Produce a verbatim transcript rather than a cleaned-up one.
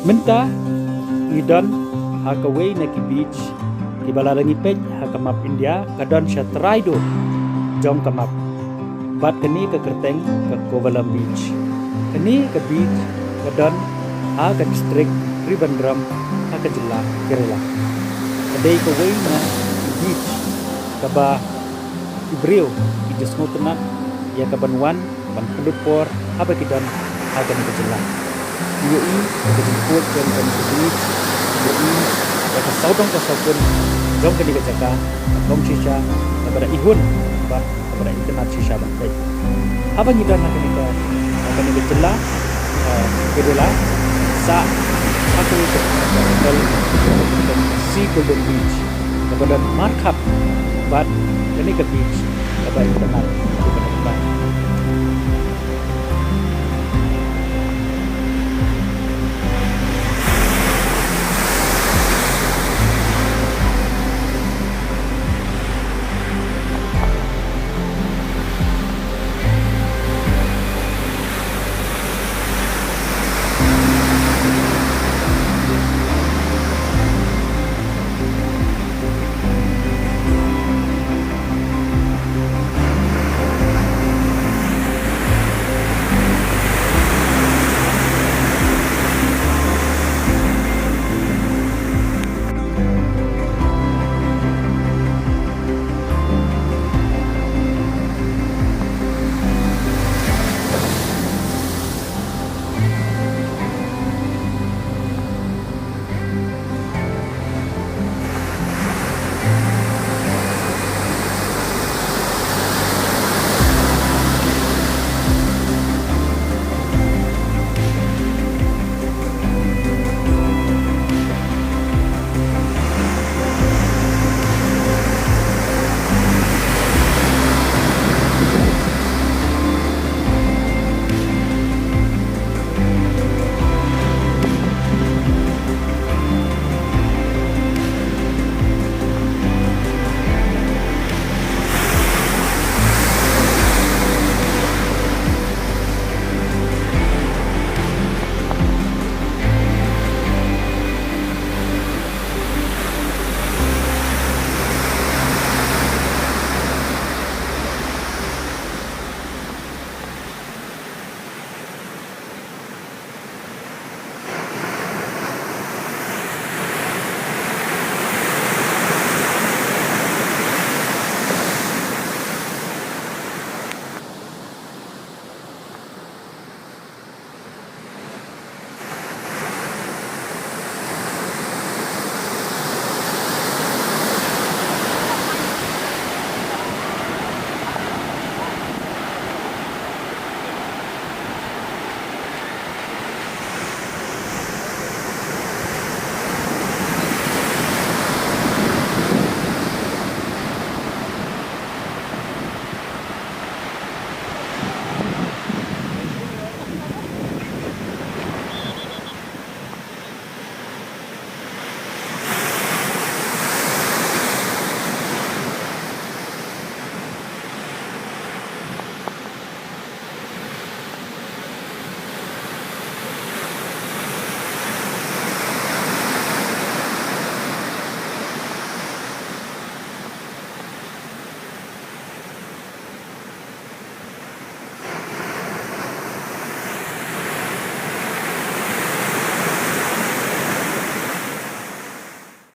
Mynta ngi don ha kawei na ki beach kiba lada ngi peit ha ka map India ka don sha trai duh jong ka map. Bad kane ka kyrteng ka Kovalam Beach. Kane ka beach ka don ha ka district Trivandrum ha ka jylla Kerala. Ka dei kawei na ki beach kaba ki briew ki ju sngewtynnat ïa ka ban wan ban pynlut por haba ki don ha kane ka jylla. Ki ïohi ïa ka jingkhuid jong kane ka beach, ki ïohi ïa ka sawdong ka sawkun jong kane ka jaka, ka long shisha kaba da ihun bad kaba da itynnat shisha ban peit. Haba ngi don ha kane ka, ha kane ka jylla, eh, Kerala, sah ha kane ka hotel, Sea Golden Beach, kaba don markhap bad kane ka beach kaba itynnat.